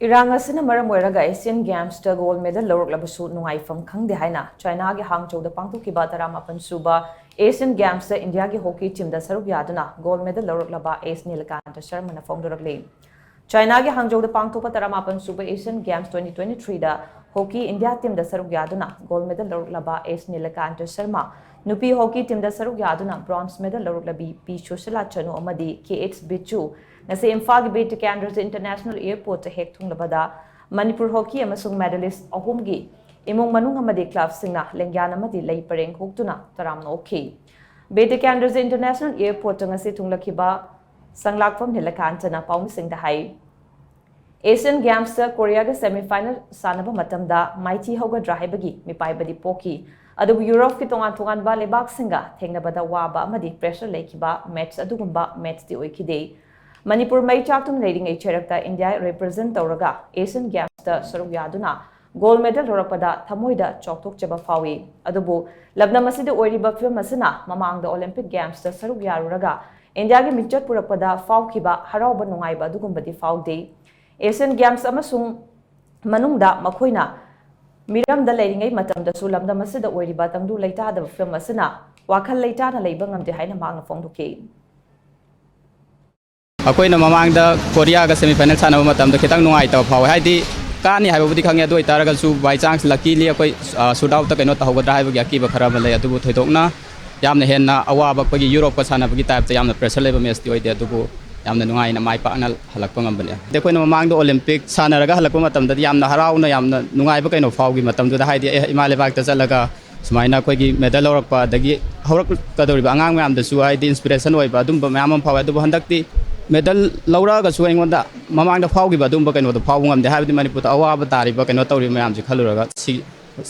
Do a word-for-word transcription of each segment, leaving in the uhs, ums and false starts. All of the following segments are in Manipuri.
ꯏꯔꯥꯡ ꯑꯁꯤꯅ ꯃꯔꯝ ꯑꯣꯏꯔꯒ Asian Gamesꯇ gold medal ꯂꯧꯔꯛꯂꯕꯁꯨ ꯅꯨꯡꯉꯥꯏꯐꯝ ꯈꯪꯗꯦ ꯍꯥꯏꯅ ꯆꯥꯏꯅꯥꯒꯤ ꯍꯥꯡꯆꯧꯗ ꯄꯥꯡꯊꯣꯛꯈꯤꯕ ꯇꯔꯥꯃꯥꯄꯟ ꯁꯨꯕ Asian Gamesꯇ ꯏꯟꯗꯤꯌꯥꯒꯤ hockey teamꯗ ꯁꯔꯨꯛ ꯌꯥꯗꯨꯅ gold medal ꯂꯧꯔꯛꯂꯕ ꯑꯦꯁ ꯅꯤꯂꯀꯥꯟꯇ ꯁꯔꯃꯅ ꯐꯣꯡꯗꯣꯔꯛꯂꯤ꯫ ꯆꯥꯏꯅꯥꯒꯤ ꯍꯥꯡꯆꯧꯗ ꯄꯥꯡꯊꯣꯛꯄ ꯇꯔꯥꯃꯥꯄꯟ ꯁꯨꯕ Asian Games twenty twenty threeꯗ hockey ꯏꯟꯗꯤꯌꯥ teamꯗ ꯁꯔꯨꯛ ꯌꯥꯗꯨꯅ gold medal ꯂꯧꯔꯛꯂꯕ ꯑꯦꯁ ꯅꯤꯂꯀꯥꯟꯇ ꯁꯔꯃ, ꯅꯨꯄꯤ hockey teamꯗ ꯁꯔꯨꯛ ꯌꯥꯗꯨꯅ bronze medal ꯂꯧꯔꯛꯂꯕꯤ ꯄꯤ ꯁꯨꯁꯤꯂꯥ ꯆꯅꯨ ꯑꯃꯗꯤ ꯀꯦ ꯑꯩꯆ ꯕꯤꯆꯨ ꯉꯁꯤ ꯏꯝꯐꯥꯜꯒꯤ ꯕꯤꯔ ꯇꯤꯀꯦꯟꯗ꯭ꯔꯖꯤꯠ International Airportꯇ ꯍꯦꯛ ꯊꯨꯡꯂꯕꯗ ꯃꯅꯤꯄꯨꯔ hockey ꯑꯃꯁꯨꯡ medalist ꯑꯍꯨꯝꯒꯤ ꯏꯃꯨꯡ ꯃꯅꯨꯡ ꯑꯃꯗꯤ clubꯁꯤꯡꯅ ꯂꯦꯡꯌꯥꯟ ꯑꯃꯗꯤ ꯂꯩ ꯄꯔꯦꯡ ꯍꯨꯛꯇꯨꯅ ꯇꯔꯥꯝꯅ ꯑꯣꯛꯈꯤ꯫ ꯕꯤꯔ ꯇꯤꯀꯦꯟꯗ꯭ꯔꯖꯤꯠ International Airportꯇ ꯉꯁꯤ ꯊꯨꯡꯂꯈꯤꯕ ꯁꯪꯂꯥꯛꯐꯝ ꯅꯤꯂꯀꯥꯟꯇꯅ ꯄꯥꯎꯃꯤꯁꯤꯡꯗ ꯍꯥꯏ, Asian Gamesꯇ ꯀꯣꯔꯤꯌꯥꯒ semi final ꯁꯥꯟꯅꯕ ꯃꯇꯝꯗ ꯃꯥꯏꯊꯤ ꯍꯧꯒꯗ꯭ꯔꯥ ꯍꯥꯏꯕꯒꯤ ꯃꯤꯄꯥꯏꯕꯗꯤ ꯄꯣꯛꯈꯤ꯫ ꯑꯗꯨꯕꯨ ꯌꯨꯔꯣꯞꯀꯤ ꯇꯣꯉꯥꯟ ꯇꯣꯉꯥꯟꯕ ꯂꯩꯕꯥꯛꯁꯤꯡꯒ ꯊꯦꯡꯅꯕꯗ ꯋꯥꯕ ꯑꯃꯗꯤ pressure ꯂꯩꯈꯤꯕ match ꯑꯗꯨꯒꯨꯝꯕ matchꯇꯤ ꯑꯣꯏꯈꯤꯗꯦ꯫ ꯃꯅꯤꯄꯨꯔ ꯃꯩ ꯆꯥꯛꯇꯨꯅ ꯂꯩꯔꯤꯉꯩ ꯆꯩꯔꯛꯇ ꯏꯟꯗꯤꯌꯥ represent ꯇꯧꯔꯒ Asian Gamesꯇ ꯁꯔꯨꯛ ꯌꯥꯗꯨꯅ gold medal ꯂꯧꯔꯛꯄꯗ ꯊꯃꯣꯏꯗ ꯆꯥꯎꯊꯣꯛꯆꯕ ꯐꯥꯎꯏ꯫ ꯑꯗꯨꯕꯨ ꯂꯝꯗꯝ ꯑꯁꯤꯗ ꯑꯣꯏꯔꯤꯕ ꯐꯤꯕꯝ ꯑꯁꯤꯅ ꯃꯃꯥꯡꯗ Olympic Gamesꯇ ꯁꯔꯨꯛ ꯌꯥꯔꯨꯔꯒ ꯏꯟꯗꯤꯌꯥꯒꯤ ꯃꯤꯡꯆꯠ ꯄꯨꯔꯛꯄꯗ ꯐꯥꯎꯈꯤꯕ ꯍꯔꯥꯎꯕ ꯅꯨꯡꯉꯥꯏꯕ ꯑꯗꯨꯒꯨꯝꯕꯗꯤ ꯐꯥꯎꯗꯦ꯫ Asian Games ꯑꯃꯁꯨꯡ ꯃꯅꯨꯡꯗ ꯃꯈꯣꯏꯅ ꯃꯤꯔꯝꯗ ꯂꯩꯔꯤꯉꯩ ꯃꯇꯝꯗꯁꯨ ꯂꯝꯗꯝ ꯑꯁꯤꯗ ꯑꯣꯏꯔꯤꯕ ꯇꯪꯗꯨ ꯂꯩꯇꯥꯗꯕ ꯐꯤꯕꯝ ꯑꯁꯤꯅ ꯋꯥꯈꯜ ꯂꯩꯇꯥꯅ ꯂꯩꯕ ꯉꯝꯗꯦ ꯍꯥꯏꯅ ꯃꯍꯥꯛꯅ ꯐꯣꯡꯗꯣꯛꯈꯤ꯫ ꯑꯩꯈꯣꯏꯅ ꯃꯃꯥꯡꯗ ꯀꯣꯔꯤꯌꯥꯒ semi final ꯁꯥꯟꯅꯕ ꯃꯇꯝꯗ ꯈꯤꯇꯪ ꯅꯨꯡꯉꯥꯏꯇꯕ ꯐꯥꯎꯋꯦ꯫ ꯍꯥꯏꯗꯤ ꯀꯥꯅꯤ ꯍꯥꯏꯕꯕꯨꯗꯤ ꯈꯪꯉꯦ, ꯑꯗꯨ ꯑꯣꯏꯇꯥꯔꯒꯁꯨ by chance luckily ꯑꯩꯈꯣꯏ shootoutꯇ ꯀꯩꯅꯣ ꯇꯧꯍꯧꯒꯗ꯭ꯔꯥ ꯍꯥꯏꯕꯒꯤ ꯑꯀꯤꯕ ꯈꯔ ꯑꯃ ꯂꯩ꯫ ꯑꯗꯨꯕꯨ ꯊꯣꯏꯗꯣꯛꯅ ꯌꯥꯝꯅ ꯍꯦꯟꯅ ꯑꯋꯥꯕ ꯑꯩꯈꯣꯏꯒꯤ ꯌꯨꯔꯣꯞꯀ ꯁꯥꯟꯅꯕꯒꯤ typeꯇ ꯌꯥꯝꯅ pressure ꯂꯩꯕ matchꯇꯤ ꯑꯣꯏꯗꯦ, ꯑꯗꯨꯕꯨ ꯌꯥꯝꯅ ꯅꯨꯡꯉꯥꯏꯅ ꯃꯥꯏ ꯄꯥꯛꯅ ꯍꯜꯂꯛꯄ ꯉꯝꯕꯅꯦ꯫ ꯑꯗꯩ ꯑꯩꯈꯣꯏꯅ ꯃꯃꯥꯡꯗ Olympic ꯁꯥꯟꯅꯔꯒ ꯍꯜꯂꯛꯄ ꯃꯇꯝꯗꯗꯤ ꯌꯥꯝꯅ ꯍꯔꯥꯎꯅ, ꯌꯥꯝꯅ ꯅꯨꯡꯉꯥꯏꯕ ꯀꯩꯅꯣ ꯐꯥꯎꯈꯤ ꯃꯇꯝꯗꯨꯗ, ꯍꯥꯏꯗꯤ ꯑꯦ, ꯏꯃꯥ ꯂꯩꯕꯥꯛꯇ ꯆꯠꯂꯒ ꯁꯨꯃꯥꯏꯅ ꯑꯩꯈꯣꯏꯒꯤ medal ꯂꯧꯔꯛꯄ, ꯑꯗꯒꯤ ꯍꯧꯔꯛꯀꯗꯧꯔꯤꯕ ꯑꯉꯥꯡ ꯃꯌꯥꯝꯗꯁꯨ ꯍꯥꯏꯗꯤ inspiration ꯑꯣꯏꯕ ꯑꯗꯨꯝꯕ ꯃꯌꯥꯝ ꯑꯃ ꯐꯥꯎꯋꯦ꯫ ꯑꯗꯨꯕꯨ ꯍꯟꯗꯛꯇꯤ medal ꯂꯧꯔꯛꯑꯒꯁꯨ ꯑꯩꯉꯣꯟꯗ ꯃꯃꯥꯡꯗ ꯐꯥꯎꯈꯤꯕ ꯑꯗꯨꯝꯕ ꯀꯩꯅꯣꯗꯣ ꯐꯥꯎꯕ ꯉꯝꯗꯦ꯫ ꯍꯥꯏꯕꯗꯤ ꯃꯅꯤꯄꯨꯔꯗ ꯑꯋꯥꯕ ꯇꯥꯔꯤꯕ ꯀꯩꯅꯣ ꯇꯧꯔꯤꯕ ꯃꯌꯥꯝꯁꯦ ꯈꯜꯂꯨꯔꯒ ꯁꯤ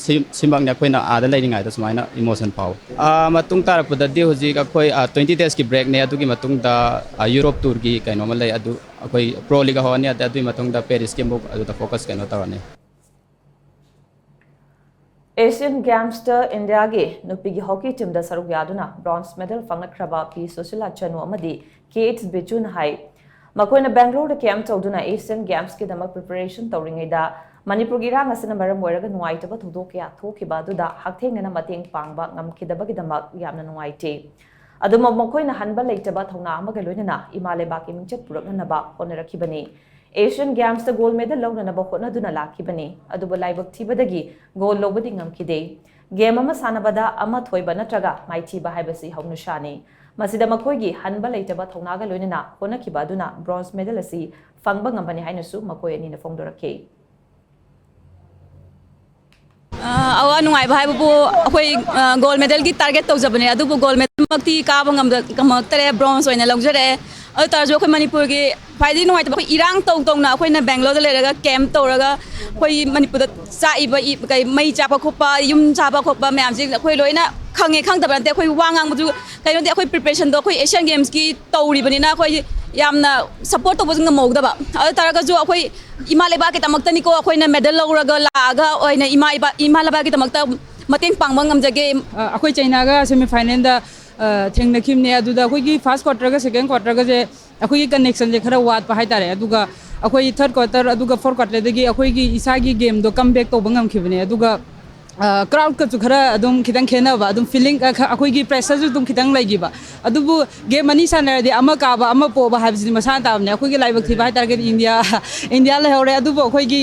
ꯁꯤ-, ꯁꯤꯃꯛꯅꯤ ꯑꯩꯈꯣꯏꯅ ꯑꯥꯗ ꯂꯩꯔꯤꯉꯩꯗ ꯁꯨꯃꯥꯏꯅ emotion ꯐꯥꯎꯋꯤ꯫ ꯑꯥ, ꯃꯇꯨꯡ ꯇꯥꯔꯛꯄꯗꯗꯤ ꯍꯧꯖꯤꯛ ꯑꯩꯈꯣꯏ, ꯑꯥ, twenty daysꯀꯤ breakꯅꯦ꯫ ꯑꯗꯨꯒꯤ ꯃꯇꯨꯡꯗ, ꯑꯥ, Europe tourꯒꯤ ꯀꯩꯅꯣꯃ ꯂꯩ, ꯑꯗꯨ ꯑꯩꯈꯣꯏ Pro League ꯍꯧꯔꯅꯤ꯫ ꯑꯗ-, ꯑꯗꯨꯒꯤ ꯃꯇꯨꯡꯗ Parisꯀꯤ ꯑꯃꯨꯛ ꯑꯗꯨꯗ focus ꯀꯩꯅꯣ ꯇꯧꯔꯅꯤ꯫ Asian Gamesꯇ ꯏꯟꯗꯤꯌꯥꯒꯤ ꯅꯨꯄꯤꯒꯤ hockey teamꯗ ꯁꯔꯨꯛ ꯌꯥꯗꯨꯅ bronze medal ꯐꯪꯂꯛꯈ꯭ꯔꯕ ꯄꯤ ꯁꯨꯁꯤꯂꯥ ꯆꯅꯨ ꯑꯃꯗꯤ ꯀꯦ ꯑꯩꯆ ꯕꯤꯆꯨꯅ ꯍꯥꯏ, ꯃꯈꯣꯏꯅ ꯕꯦꯡꯒꯂꯣꯔꯗ ꯀꯦꯝꯞ ꯇꯧꯗꯨꯅ ꯑꯦꯁꯤꯌꯥꯟ ꯒꯦꯝꯁꯀꯤꯗꯃꯛ ꯄ꯭ꯔꯤꯄꯦꯔꯦꯁꯟ ꯇꯧꯔꯤꯉꯩꯗ ꯃꯅꯤꯄꯨꯔꯒꯤ ꯏꯔꯥꯡ ꯑꯁꯤꯅ ꯃꯔꯝ ꯑꯣꯏꯔꯒ ꯅꯨꯡꯉꯥꯏꯇꯕ ꯊꯧꯗꯣꯛ ꯀꯌꯥ ꯊꯣꯛꯈꯤꯕ ꯑꯗꯨꯗ ꯍꯛꯊꯦꯡꯅꯅ ꯃꯇꯦꯡ ꯄꯥꯡꯕ ꯉꯝꯈꯤꯗꯕꯒꯤꯗꯃꯛ ꯌꯥꯝꯅ ꯅꯨꯡꯉꯥꯏꯇꯦ꯫ ꯑꯗꯨꯕꯨ ꯃꯈꯣꯏꯅ ꯍꯟꯕ ꯂꯩꯇꯕ ꯊꯧꯅꯥ ꯑꯃꯒ ꯂꯣꯏꯅꯅ ꯏꯃꯥ ꯂꯩꯕꯥꯛꯀꯤ ꯃꯤꯡꯆꯠ ꯄꯨꯔꯛꯅꯅꯕ ꯍꯣꯠꯅꯔꯛꯈꯤꯕꯅꯤ꯫ ꯑꯦꯁꯤꯌꯥꯟ ꯒꯦꯝꯁꯇ ꯒꯣꯜ ꯃꯦꯗꯜ ꯂꯧꯅꯅꯕ ꯍꯣꯠꯅꯗꯨꯅ ꯂꯥꯛꯈꯤꯕꯅꯤ꯫ ꯑꯗꯨꯕꯨ ꯂꯥꯏꯕꯛ ꯊꯤꯕꯗꯒꯤ ꯒꯣꯜ ꯂꯧꯕꯗꯤ ꯉꯝꯈꯤꯗꯦ꯫ ꯒꯦꯝ ꯑꯃ ꯁꯥꯟꯅꯕꯗ ꯑꯃ ꯊꯣꯏꯕ ꯅꯠꯇ꯭ꯔꯒ ꯃꯥꯏꯊꯤꯕ ꯍꯥꯏꯕꯁꯤ ꯍꯧꯅꯁꯥꯅꯤ꯫ ꯃꯁꯤꯗ ꯃꯈꯣꯏꯒꯤ ꯍꯟꯕ ꯂꯩꯇꯕ ꯊꯧꯅꯥꯒ ꯂꯣꯏꯅꯅ ꯍꯣꯠꯅꯈꯤꯕ ꯑꯗꯨꯅ ꯕ꯭ꯔꯣꯟꯖ ꯃꯦꯗꯜ ꯑꯁꯤ ꯐꯪꯕ ꯉꯝꯕꯅꯤ ꯍꯥꯏꯅꯁꯨ ꯃꯈꯣꯏ ꯑꯅꯤꯅ ꯐꯣꯡꯗꯣꯔꯛꯈꯤ꯫ ꯑ, ꯑꯋꯥ ꯅꯨꯡꯉꯥꯏꯕ ꯍꯥꯏꯕꯕꯨ ꯑꯩꯈꯣꯏ, ꯑ, ꯒꯣꯜ ꯃꯦꯗꯜꯒꯤ ꯇꯥꯔꯒꯦꯠ ꯇꯧꯖꯕꯅꯦ, ꯑꯗꯨꯕꯨ ꯒꯣꯜ ꯃꯦꯗꯜꯃꯛꯇꯤ ꯀꯥꯕ ꯉꯝꯗ-, ꯉꯝꯃꯛꯇꯔꯦ, ꯕ꯭ꯔꯣꯟꯖ ꯑꯣꯏꯅ ꯂꯧꯖꯔꯦ꯫ ꯑꯗꯨ ꯇꯥꯔꯁꯨ ꯑꯩꯈꯣꯏ ꯃꯅꯤꯄꯨꯔꯒꯤ ꯈ꯭ꯋꯥꯏꯗꯒꯤ ꯅꯨꯡꯉꯥꯏꯇꯕ, ꯑꯩꯈꯣꯏ ꯏꯔꯥꯡ ꯇꯧ ꯇꯧꯅ ꯑꯩꯈꯣꯏꯅ ꯕꯦꯡꯒ꯭ꯂꯣꯔꯗ ꯂꯩꯔꯒ ꯀꯦꯝꯞ ꯇꯧꯔꯒ ꯑꯩꯈꯣꯏ ꯃꯅꯤꯄꯨꯔꯗ ꯆꯥꯛꯏꯕ, ꯏ-, ꯀꯩ, ꯃꯩ ꯆꯥꯛꯄ ꯈꯣꯠꯄ, ꯌꯨꯝ ꯆꯥꯕ ꯈꯣꯠꯄ ꯃꯌꯥꯝꯁꯦ ꯑꯩꯈꯣꯏ ꯂꯣꯏꯅ ꯈꯪꯉꯦ, ꯈꯪꯗꯕ ꯅꯠꯇꯦ꯫ ꯑꯩꯈꯣꯏ ꯋꯥ ꯉꯥꯡꯕꯁꯨ, ꯀꯩꯅꯣꯗꯤ ꯑꯩꯈꯣꯏ ꯄ꯭ꯔꯤꯄꯦꯔꯦꯁꯟꯗꯣ ꯑꯩꯈꯣꯏ ꯑꯦꯁꯤꯌꯥꯟ ꯒꯦꯝꯁꯀꯤ ꯇꯧꯔꯤꯕꯅꯤꯅ ꯑꯩꯈꯣꯏ ꯌꯥꯝꯅ ꯁꯞꯄꯣꯔꯠ ꯇꯧꯕꯁꯨ ꯉꯝꯍꯧꯗꯕ꯫ ꯑꯗꯨ ꯇꯥꯔꯒꯁꯨ ꯑꯩꯈꯣꯏ ꯏꯃꯥ ꯂꯩꯕꯥꯛꯀꯤꯗꯃꯛꯇꯅꯤꯀꯣ ꯑꯩꯈꯣꯏꯅ ꯃꯦꯗꯜ ꯂꯧꯔꯒ ꯂꯥꯛꯑꯒ ꯑꯣꯏꯅ ꯏꯃꯥ ꯏꯕ-, ꯏꯃꯥ ꯂꯩꯕꯥꯛꯀꯤꯗꯃꯛꯇ ꯃꯇꯦꯡ ꯄꯥꯡꯕ ꯉꯝꯖꯒꯦ꯫ ꯑ, ꯑꯩꯈꯣꯏ ꯆꯩꯅꯥꯒ ꯁꯦꯃꯤ ꯐꯥꯏꯅꯦꯜꯗ, ꯑ, ꯊꯦꯡꯅꯈꯤꯕꯅꯦ꯫ ꯑꯗꯨꯗ ꯑꯩꯈꯣꯏꯒꯤ ꯐꯥꯔꯁ ꯀ꯭ꯋꯥꯇꯔꯒ ꯁꯦꯀꯦꯟ ꯀ꯭ꯋꯥꯇꯔꯒꯁꯦ ꯑꯩꯈꯣꯏꯒꯤ ꯀꯅꯦꯛꯁꯟꯁꯦ ꯈꯔ ꯋꯥꯠꯄ ꯍꯥꯏꯇꯥꯔꯦ꯫ ꯑꯗꯨꯒ ꯑꯩꯈꯣꯏ ꯊꯥꯔꯠ ꯀ꯭ꯋꯥꯇꯔ ꯑꯗꯨꯒ ꯐꯣꯔꯠ ꯀ꯭ꯋꯥꯇꯔꯗꯒꯤ ꯑꯩꯈꯣꯏꯒꯤ ꯏꯁꯥꯒꯤ ꯒꯦꯝꯗꯣ ꯀꯝ ꯕꯦꯛ ꯇꯧꯕ ꯉꯝꯈꯤꯕꯅꯦ꯫ ꯑꯗꯨꯒ, ꯑ, ꯀ꯭ꯔꯥꯎꯗꯀꯁꯨ ꯈꯔ ꯑꯗꯨꯝ ꯈꯤꯇꯪ ꯈꯦꯠꯅꯕ, ꯑꯗꯨꯝ ꯐꯤꯂꯤꯡ, ꯑ, ꯈ-, ꯑꯩꯈꯣꯏꯒꯤ ꯄ꯭ꯔꯦꯁꯔꯁꯨ ꯑꯗꯨꯝ ꯈꯤꯇꯪ ꯂꯩꯈꯤꯕ꯫ ꯑꯗꯨꯕꯨ ꯒꯦꯝ ꯑꯅꯤ ꯁꯥꯟꯅꯔꯗꯤ ꯑꯃ ꯀꯥꯕ ꯑꯃ ꯄꯣꯕ ꯍꯥꯏꯕꯁꯤꯗꯤ ꯃꯁꯥꯅ ꯇꯥꯕꯅꯦ꯫ ꯑꯩꯈꯣꯏꯒꯤ ꯂꯥꯏꯕꯛ ꯊꯤꯕ ꯍꯥꯏꯇꯥꯔꯒꯗꯤ ꯏꯟꯗꯤꯌꯥ, ꯏꯟꯗꯤꯌꯥ ꯂꯩꯍꯧꯔꯦ꯫ ꯑꯗꯨꯕꯨ ꯑꯩꯈꯣꯏꯒꯤ,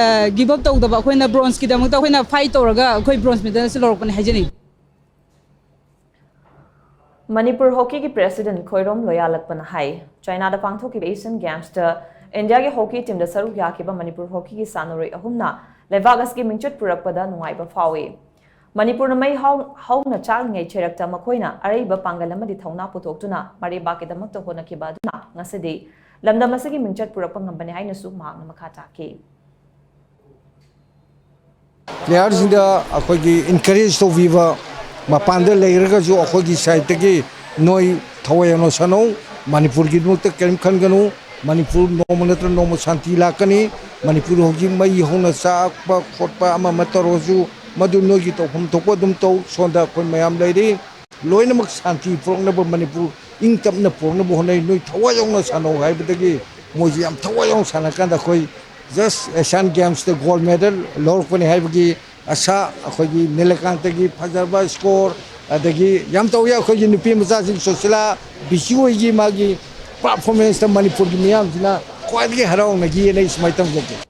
ꯑ, ꯒꯤꯞ ꯑꯞ ꯇꯧꯗꯕ, ꯑꯩꯈꯣꯏꯅ ꯕ꯭ꯔꯣꯟꯖꯀꯤꯗꯃꯛꯇ ꯑꯩꯈꯣꯏꯅ ꯐꯥꯏꯠ ꯇꯧꯔꯒ ꯑꯩꯈꯣꯏ ꯕ꯭ꯔꯣꯟꯖ ꯃꯦꯗꯜ ꯑꯁꯤ ꯂꯧꯔꯛꯄꯅꯦ ꯍꯥꯏꯖꯅꯤꯡꯉꯤ꯫ ꯃꯅꯤꯄꯨꯔ ꯍꯣꯀꯤꯒꯤ ꯄ꯭ꯔꯦꯁꯤꯗꯦꯟꯠ ꯈꯣꯏꯔꯣꯝ ꯂꯣꯌꯥꯂꯛꯄꯅ ꯍꯥꯏ, ꯆꯥꯏꯅꯥꯗ ꯄꯥꯡꯊꯣꯛꯈꯤꯕ ꯑꯦꯁꯤꯌꯟ ꯒꯦꯝꯁꯇ ꯏꯟꯗꯤꯌꯥꯒꯤ ꯍꯣꯀꯤ ꯇꯤꯝꯗ ꯁꯔꯨꯛ ꯌꯥꯈꯤꯕ ꯃꯅꯤꯄꯨꯔ ꯍꯣꯀꯤꯒꯤ ꯁꯥꯟꯅꯔꯣꯏ ꯑꯍꯨꯝꯅ ꯂꯩꯕꯥꯛ ꯑꯁꯤꯒꯤ ꯃꯤꯡꯆꯠ ꯄꯨꯔꯛꯄꯗ ꯅꯨꯡꯉꯥꯏꯕ ꯐꯥꯎꯏ꯫ ꯃꯅꯤꯄꯨꯔꯅ ꯃꯩ ꯍꯧ-, ꯍꯧꯅ ꯆꯥꯛꯂꯤꯉꯩ ꯆꯩꯔꯛꯇ ꯃꯈꯣꯏꯅ ꯑꯔꯩꯕ ꯄꯥꯡꯒꯜ ꯑꯃꯗꯤ ꯊꯧꯅꯥ ꯄꯨꯊꯣꯛꯇꯨꯅ ꯃꯔꯩꯕꯥꯛꯀꯤꯗꯃꯛꯇ ꯍꯣꯠꯅꯈꯤꯕ ꯑꯗꯨꯅ ꯉꯁꯤꯗꯤ ꯂꯝꯗꯝ ꯑꯁꯤꯒꯤ ꯃꯤꯡꯆꯠ ꯄꯨꯔꯛꯄ ꯉꯝꯕꯅꯤ ꯍꯥꯏꯅꯁꯨ ꯃꯍꯥꯛꯅ ꯃꯈꯥ ꯇꯥꯈꯤ꯫ ꯄ꯭ꯂꯦꯌꯔꯁꯤꯡꯗ ꯑꯩꯈꯣꯏꯒꯤ ꯏꯟꯀꯔꯦꯖ ꯇꯧꯕꯤꯕ, ꯃꯄꯥꯟꯗ ꯂꯩꯔꯒꯁꯨ ꯑꯩꯈꯣꯏꯒꯤ ꯁꯥꯏꯠꯇꯒꯤ ꯅꯣꯏ ꯊꯋꯥꯏ ꯌꯥꯎꯅ ꯁꯥꯟꯅꯧ, ꯃꯅꯤꯄꯨꯔꯒꯤꯗꯃꯛꯇ ꯀꯔꯤꯝ ꯈꯟꯒꯅꯨ, ꯃꯅꯤꯄꯨꯔ ꯅꯣꯡꯃ ꯅꯠꯇ꯭ꯔꯒ ꯅꯣꯡꯃ ꯁꯥꯟꯇꯤ ꯂꯥꯛꯀꯅꯤ꯫ ꯃꯅꯤꯄꯨꯔ ꯍꯧꯖꯤꯛ ꯃꯩ ꯍꯧꯅ ꯆꯥꯛꯄ ꯈꯣꯠꯄ ꯑꯃ ꯑꯃ ꯇꯧꯔꯒꯁꯨ ꯃꯗꯨ ꯅꯣꯏꯒꯤ ꯇꯧꯐꯝ ꯊꯣꯛꯄ ꯑꯗꯨꯝ ꯇꯧ, ꯁꯣꯝꯗ ꯑꯩꯈꯣꯏ ꯃꯌꯥꯝ ꯂꯩꯔꯤ꯫ ꯂꯣꯏꯅꯃꯛ ꯁꯥꯟꯇꯤ ꯄꯨꯔꯛꯅꯕ ꯃꯅꯤꯄꯨꯔ ꯏꯪ ꯇꯞꯅ ꯄꯨꯔꯛꯅꯕ ꯍꯣꯠꯅꯩ꯫ ꯅꯣꯏ ꯊꯋꯥꯏ ꯌꯥꯎꯅ ꯁꯥꯟꯅꯧ ꯍꯥꯏꯕꯗꯒꯤ ꯃꯣꯏꯁꯨ ꯌꯥꯝ ꯊꯋꯥꯏ ꯌꯥꯎꯅ ꯁꯥꯟꯅꯔꯀꯥꯟꯗ ꯑꯩꯈꯣꯏ just Asian Gamesꯇ gold medal ꯂꯧꯔꯛꯄꯅꯤ ꯍꯥꯏꯕꯒꯤ ꯑꯁꯥ ꯑꯩꯈꯣꯏꯒꯤ ꯅꯤꯂꯀꯥꯟꯇꯒꯤ ꯐꯖꯕ score, ꯑꯗꯒꯤ ꯌꯥꯝ ꯇꯧꯏ꯫ ꯑꯩꯈꯣꯏꯒꯤ ꯅꯨꯄꯤ ꯃꯆꯥꯁꯤꯡ ꯁꯨꯁꯤꯂꯥ ꯕꯤꯖꯨ ꯍꯣꯏꯒꯤ ꯃꯥꯒꯤ performanceꯇ ꯃꯅꯤꯄꯨꯔꯒꯤ ꯃꯤꯌꯥꯝꯁꯤꯅ ꯈ꯭ꯋꯥꯏꯗꯒꯤ ꯍꯔꯥꯎꯅꯈꯤꯑꯅ ꯑꯩ ꯁꯨꯃꯥꯏꯅ ꯇꯝꯖꯒꯦ꯫